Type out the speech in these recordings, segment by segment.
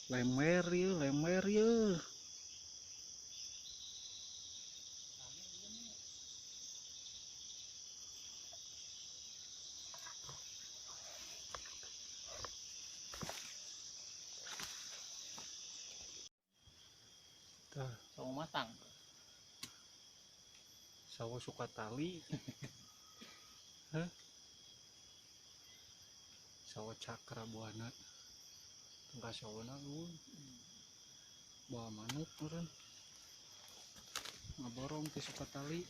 Lemer ya, lemer ya. Tah, sawo matang. Sawo suka tali. Hah? Sawo cakra buana. Tengah sawona lu. Bawa manuk meureun. Ngaborong ti suka tali.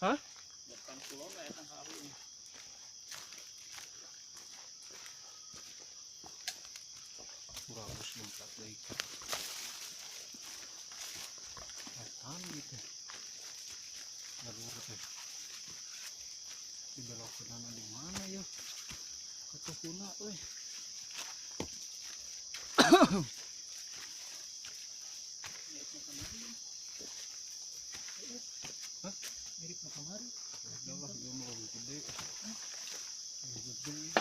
Hah? Depan kulon lah ya tangkal awi ini. Bagus lompat lagi. Etan gitu. Jalur teh. Dibelokkeunana di mana ya? Katuhuna euy. Hah? Mirip nu kamari. Udah lah, dia mau lebih gede. Lebih gede.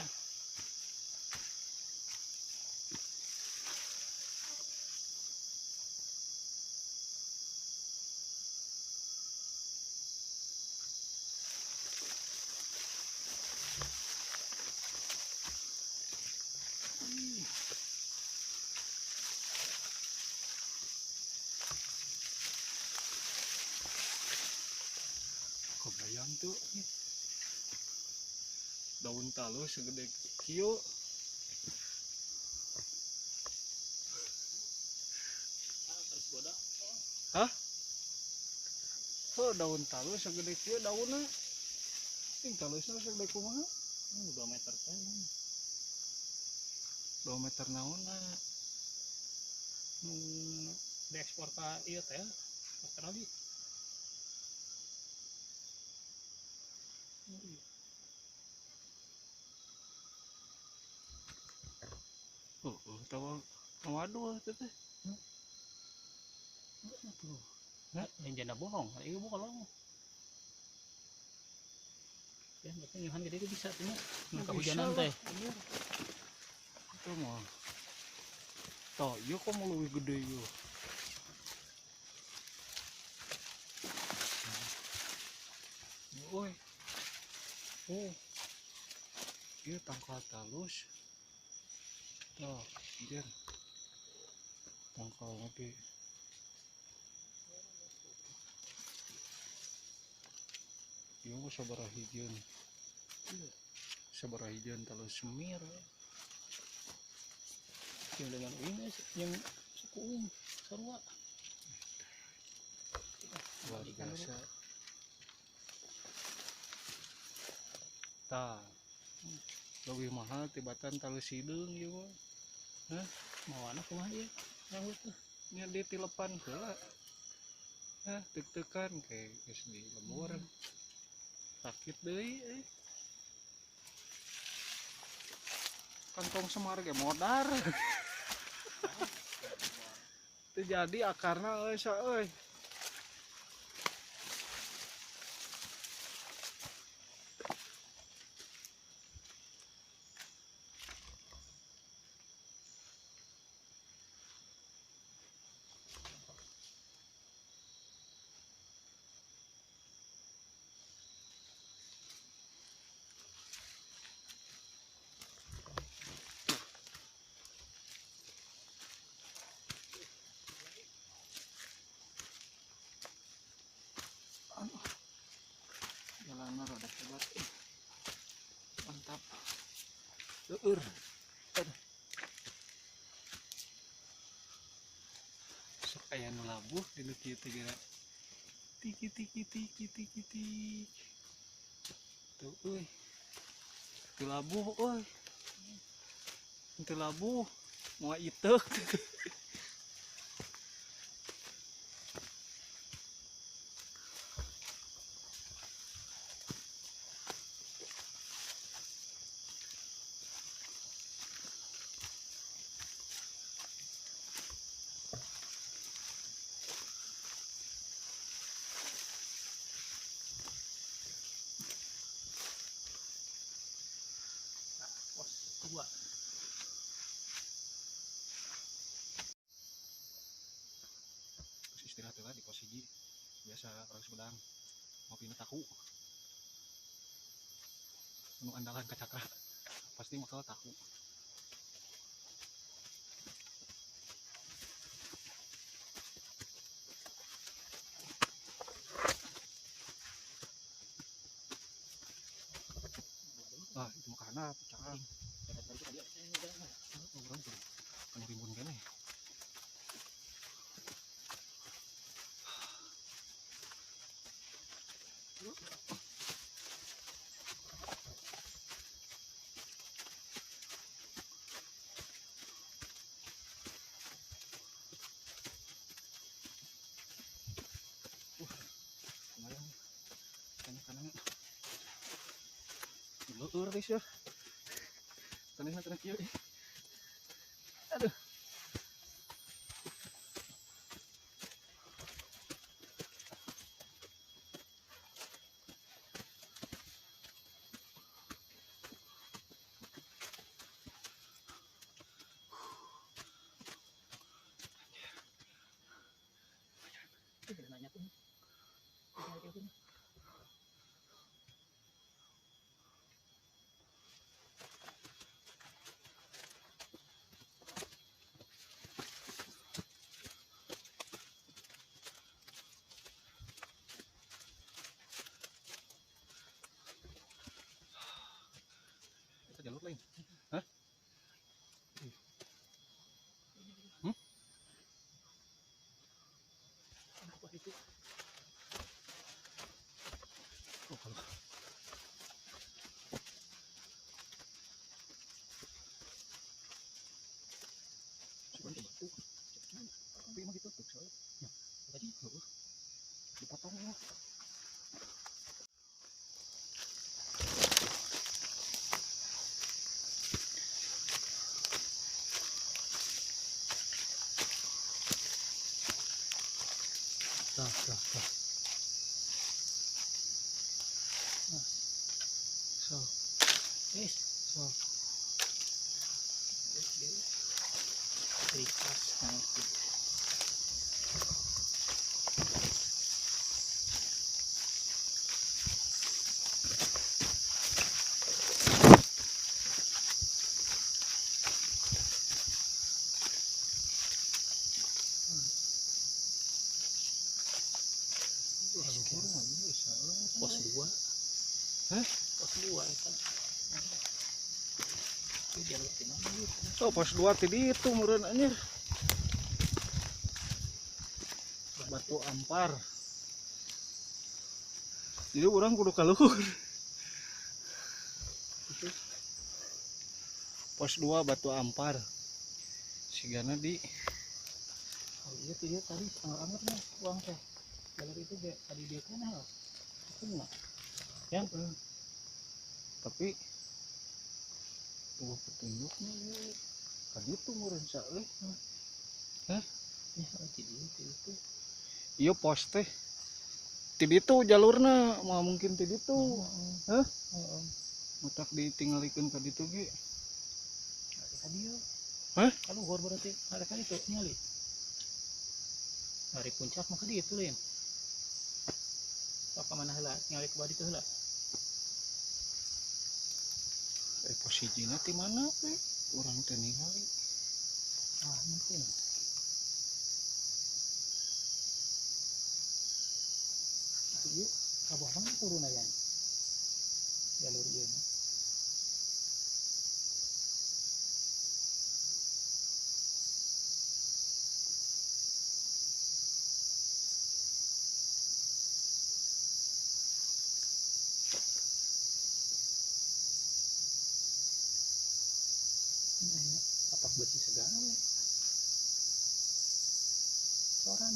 Kebayang tuh daun talus segede kieu. Hah? Oh, daun talus segede kieu daunna. Ting talusna segede kumaha? 2 meter teh. 2 meter naonna? Nu diekspor ka ieu teh Australia. Oh, tahu waduh teh teh. Tuh. Lain janda bohong, ieu bohong. Ya, berarti nyuhan gede bisa tuh nya. Nu kahujanan teh. Itu mah. Tah, ieu kok mau leuwih gede ieu. Oi. Oh. Ieu tangkal talus. Tuh, anjir. Tangkal lagi. Ieu mah sabaraha hijieun. Sabaraha hijieun talus semir. Yang dengan uing yang suku uing sarua. Luar biasa. Tah. Leuwih mahal tibatan talus hideung ieu mah. Hah? Mawana kumaha ieu? Rambut tuh. Nya ditilepan heula. Hah, teuk-teukan kayak geus di lembur. Sakit deui euy. Kantong semar ge modar. Teu jadi akarna euy sa euy. Jalannya rada hebat. Mantap. Leur. Sok aya nu labuh dinu kieu teh geura. Tiki tiki tiki tiki tik. Tuh euy. Teu labuh euy. Teu labuh, moal iteuk. Pos 2. Terus istirahat lah di pos 1. Biasa orang Sumedang ngopina tahu. Nu andalan ka Cakra pasti bakal tahu. Ah, itu mah kahanap, cakang. Urang tuh kan rimbun keneh. Lumayan tanah-tanahnya. Leueur guys ya. Tanahna tanah kieu. Aduh. Nanya tuh. Itu jalur lain. Hah? Hmm? Apa itu? Oh, kalau Cuman batu. Tapi emang gitu tuh soalnya. Ya, tadi heeh. Dipotong ya. Tah, tah, tah. So, Yes. so. Trikas nanti. Pos 2. Hah? Pos 2 eta. Itu jalur di mana gitu. Oh, pos 2 tadi itu meureun anjir. Batu Ampar. Jadi orang kudu ka luhur. Pos 2 Batu Ampar. Sigana di Oh iya tuh dia tadi anggar-anggarnya uang teh. Jalur itu ge tadi dia kenal. Itu enggak. Ya. Tapi tuh petunjuknya ieu. Kan itu meureun sa euy. Hah? Ya, oh, di itu. Ieu pos teh. Ti ditu jalurna, moal mungkin ti ditu. Hah? Heeh. Matak ditinggalikeun ka ditu ge. Ka dieu. Hah? Kaluhur berarti ada kan itu ningali. Dari puncak mah ka ditu lain. Sok ka mana heula, ningali ke bawah ditu heula. Pos hijina ti mana we? Urang teh ningali. Ah, mungkin. Ieu ka bawah mana turun aya nih? Jalur ieu mah. Besi segala we. Coran.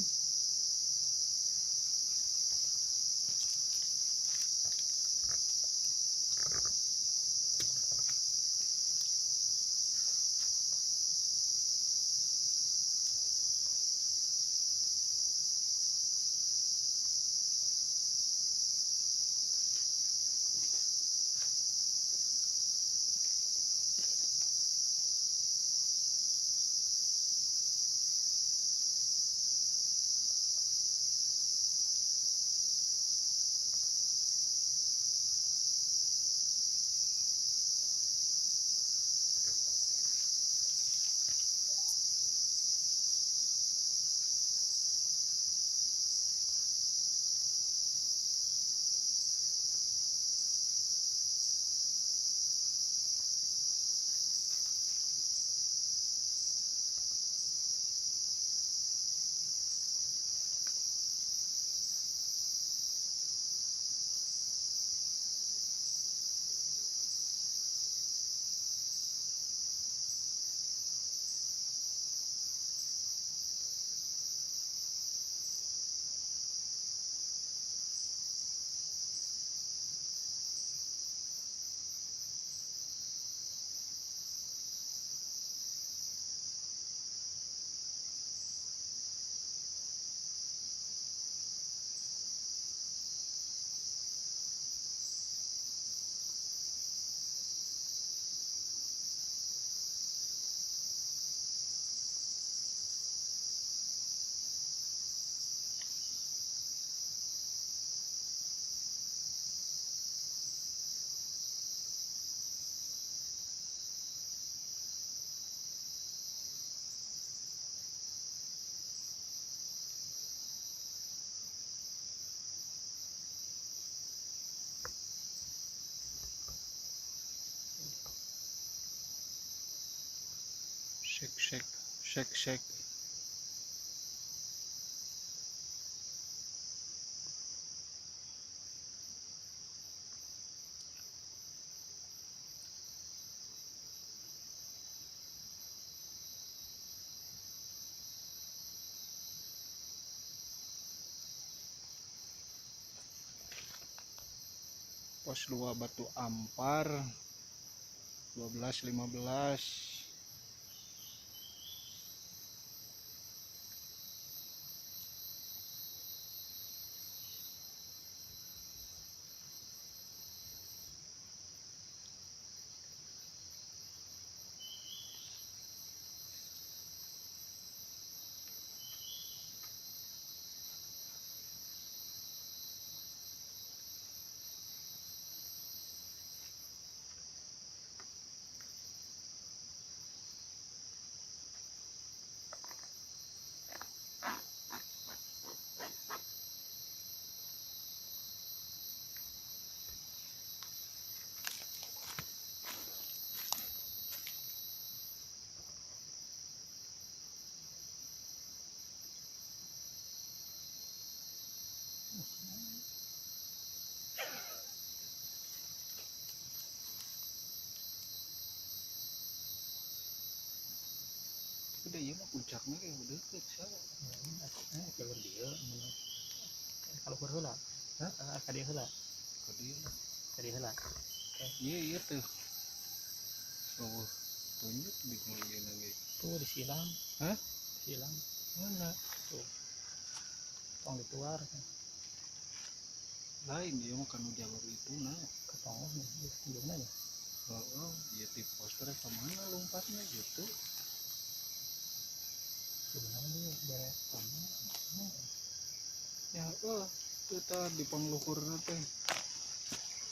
Shake, shake, shake, shake. Pos 2 Batu Ampar 12.15. Udah iya mah puncaknya kayak udah deket sih. Jalur dia kalau heula. Hah? Ka dieu heula. Ka dieu lah. Ka dieu heula. Iya iya tuh. Oh, tunjuk di ieu lagi. Tuh disilang. Hah? Disilang. Mana? Tuh. Tong dituar. Lain dia mah kanu jalur itu nah. Ke tonggoh nih, tunjukna ya. Heeh, ieu di poster ka mana lompatnya gitu. Sebenarnya dia beres sama ya kita di pangluhurna teh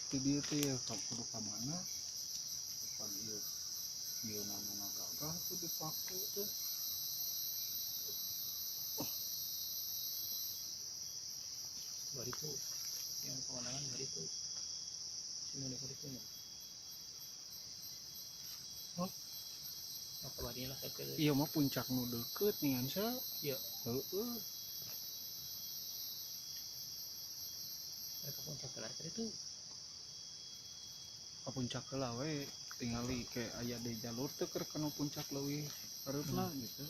di dieu teh ya kudu ka mana pan ieu ieu namana gagah tuh dipake teh. Baritu yang kewenangan baritu sini baritu nya. Oh, iya mah puncak nu deket nih ansa. Iya. Heeh. Ke puncak heula itu. Ke puncak heula we. Tingali kayak aya di jalur teu keur kana puncak leuwih hareupna gitu.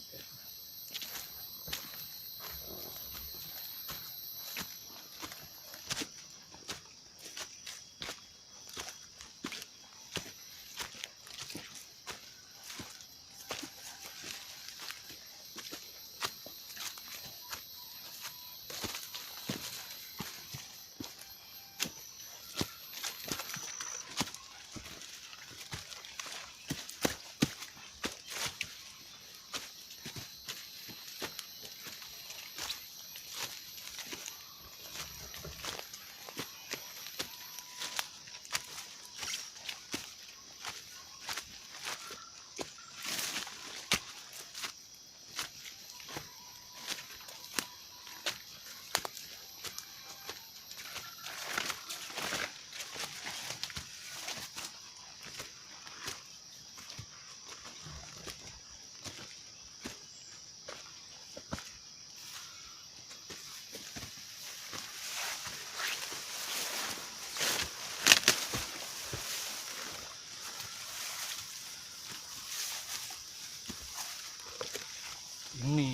Ini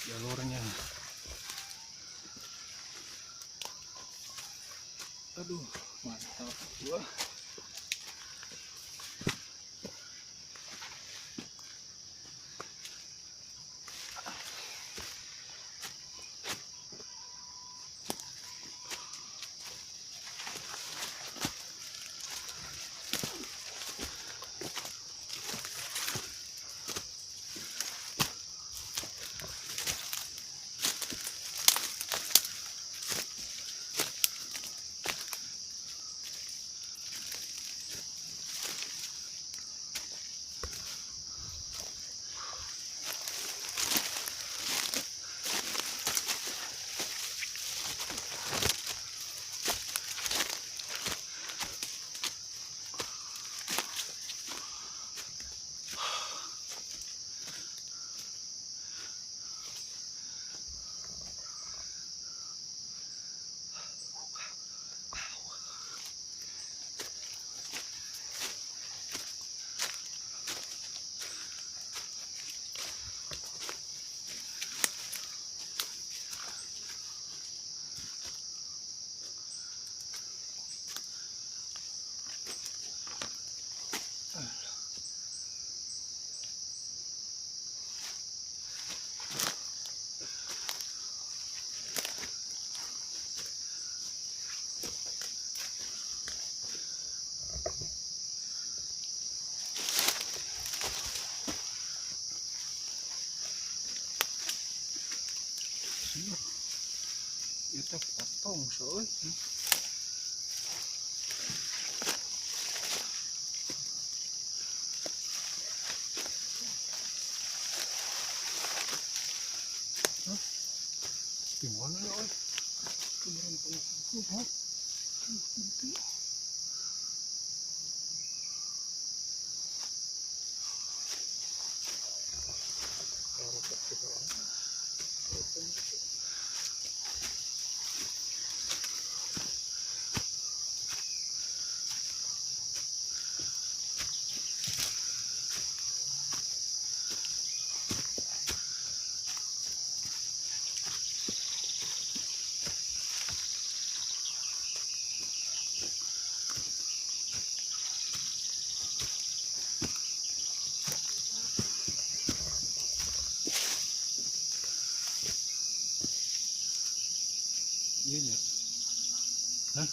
jalurnya. Aduh, mantap. Wah. Itu potong soy. Hah? Di mana ya, oi? Kemarin pengen. Iya ya. Hah?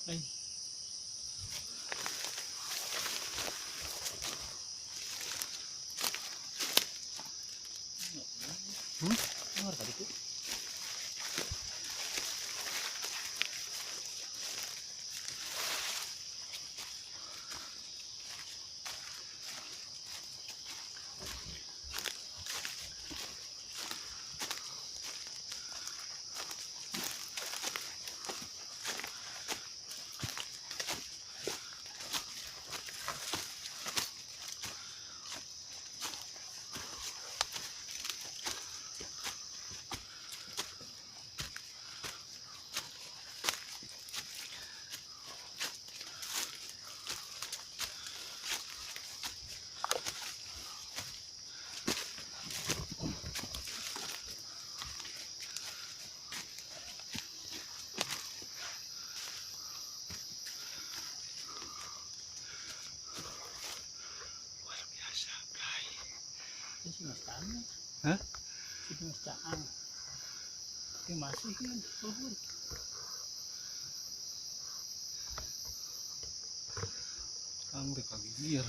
Đây. Tadi tuh. Hah? Tapi masih kan luhur. Kang teh kagigir.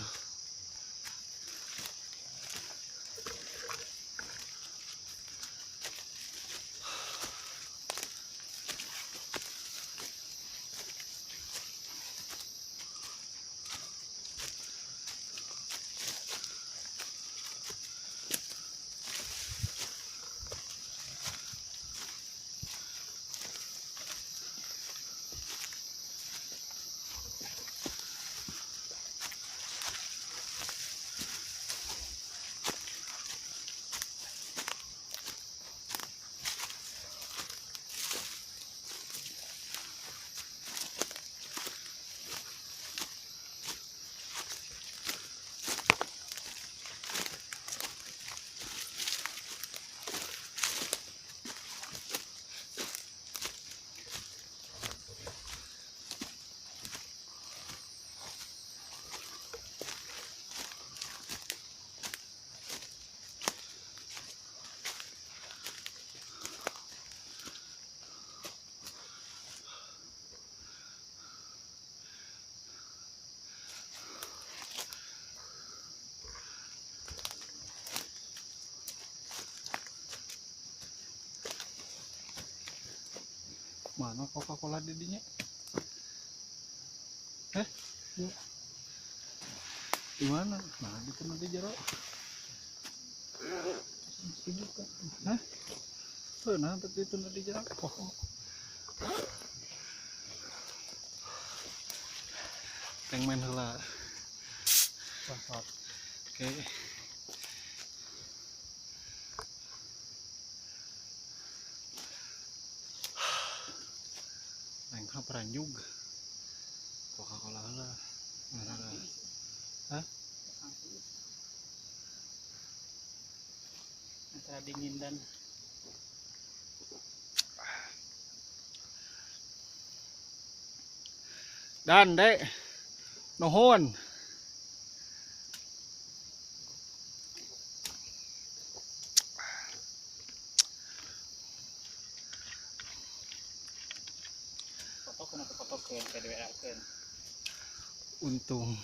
Mana Coca-Cola didinya? Hah? Ya. Di mana? Nah, itu nanti jero. Dibuka. Hah? Tuh, nah, itu nanti jero. Oh. Teng main heula. Oke. Peranjug Coca-Cola lah. Hah? Antara dingin dan dek nuhun. Untung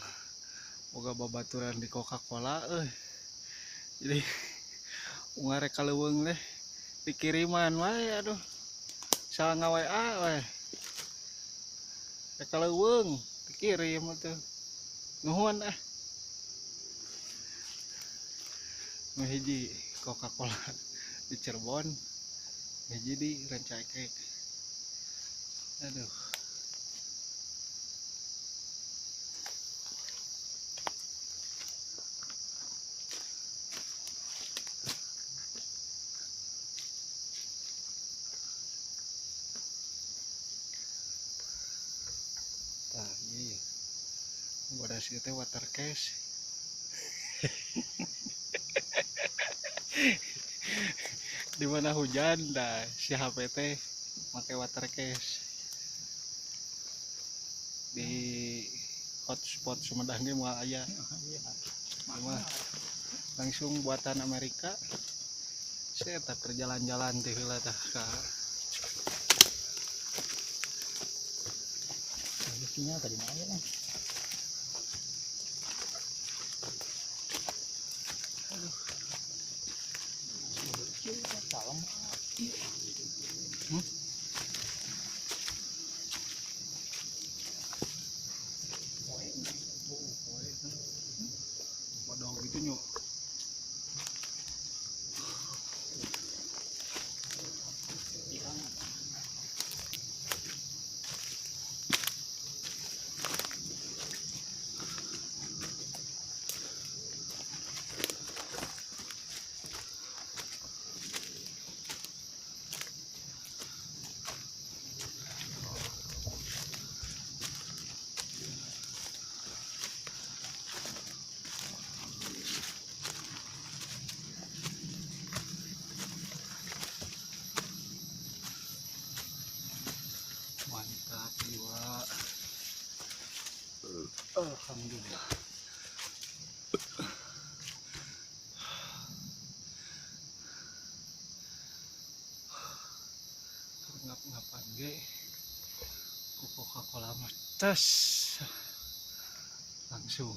boga babaturan di Coca-Cola euy. Jadi ungarek kaleuweung teh dikiriman wae aduh. Salah nga-WA wae. Rek kaleuweung dikirim atuh. Nuhun ah. Nu hiji Coca-Cola di Cirebon, hiji di Rancaekek. Aduh. Tah, iya. Bodas ieu teh water case. Di mana hujan dah si HP teh make water case. Di hotspot Sumedang ge moal aya. Mah langsung buatan Amerika. Saya tak kerjalan-jalan teh heula tah ka. Sinyal tadi mah aya kan. Aduh. Salam. Hmm? Waduh gitu nyok. Mantap jiwa. Alhamdulillah. Ngap-ngapan ge ku Coca-Cola mah tes langsung.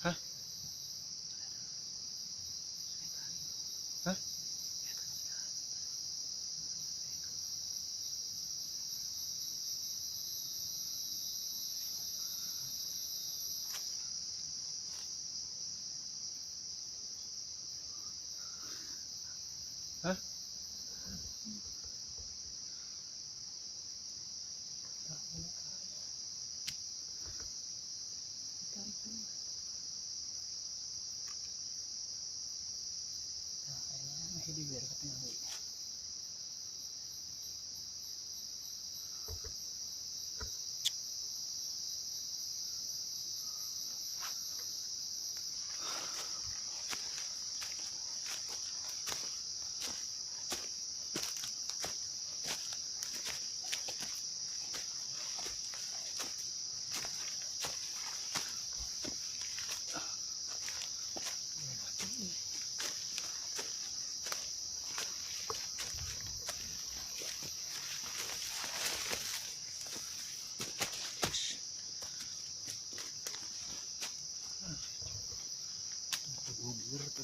Hah? Hah? Hah?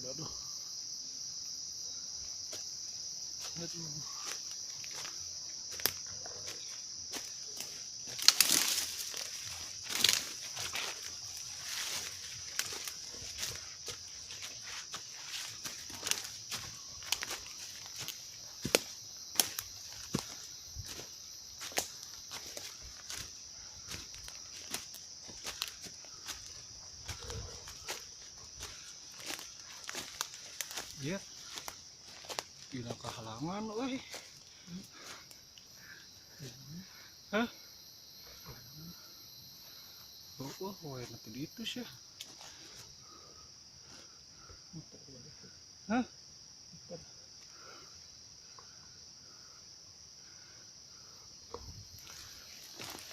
Aduh. Aduh. Ya, tidak kehalangan, woi. Hah? Oh, woi, nanti itu sih. Hah?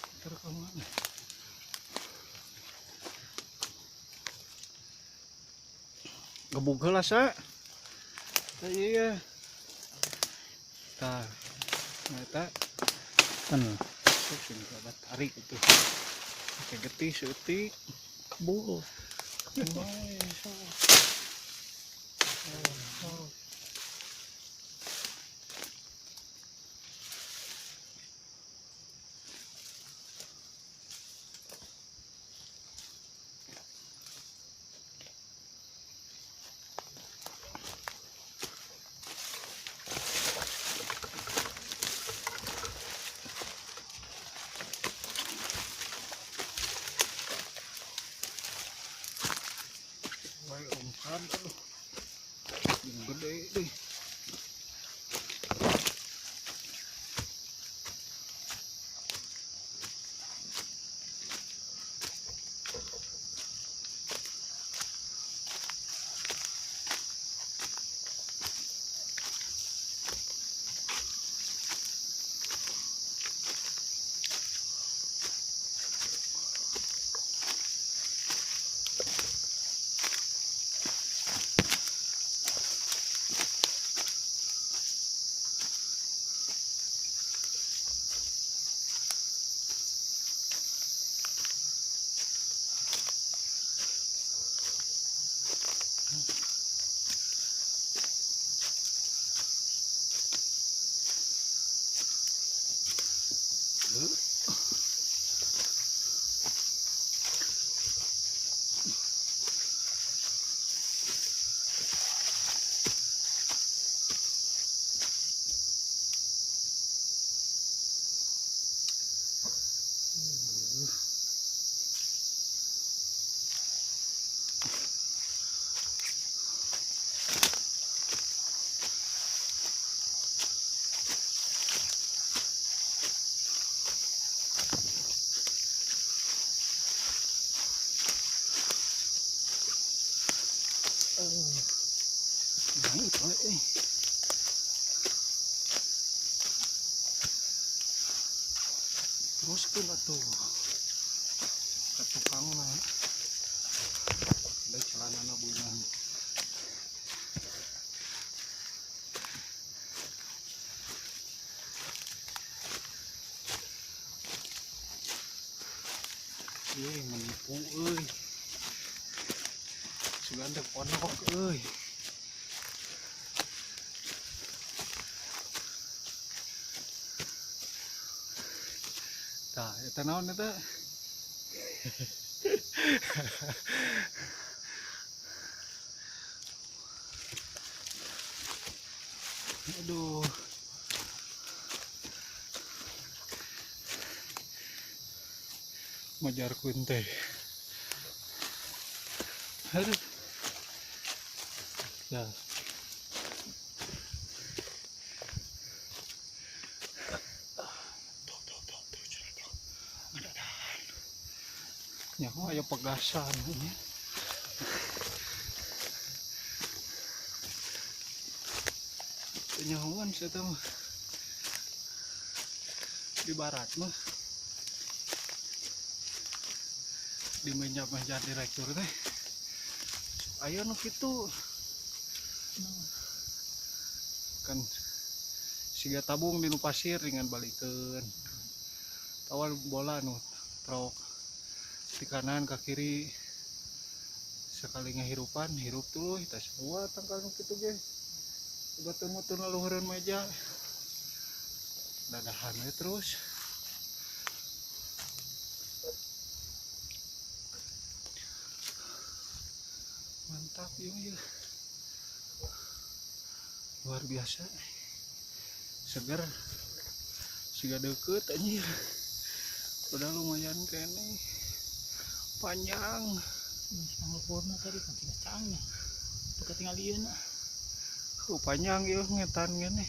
Muter ke mana? Gebug heula sa. Iya. Tah. Eta Kan sok sing obat tarik itu. Pakai getih seutik. Kebul. Wae, sok. Sok. Wae umpan aduh. Yang gede deh. Nah, itu teruskeun atuh ka tukangna. Da celanana beunang. Ye menipu euy. Sugan teh pondok euy. Tah, eta naon eta? Aduh. Majarkeun teh. Aduh. Ya. Nyaho aya pegasan nya. Nyahoan saya mah. Di barat mah. Di meja-meja direktur teh. Aya nu kitu. Kan siga tabung di nu pasir dengan balikeun. Tawar bola nu trok di kanan ke kiri sekali ngehirupan hirup tuluy tah semua tangkal nu kitu ge batur-mutur luhureun meja dadahan we terus. Mantap ieu, luar biasa seger siga deukeut anjir, udah lumayan kene panjang. Pangluhurna tadi kan tinggal cangnya. Tuh ketinggal ieu na. Oh, panjang ieu ngetan gini.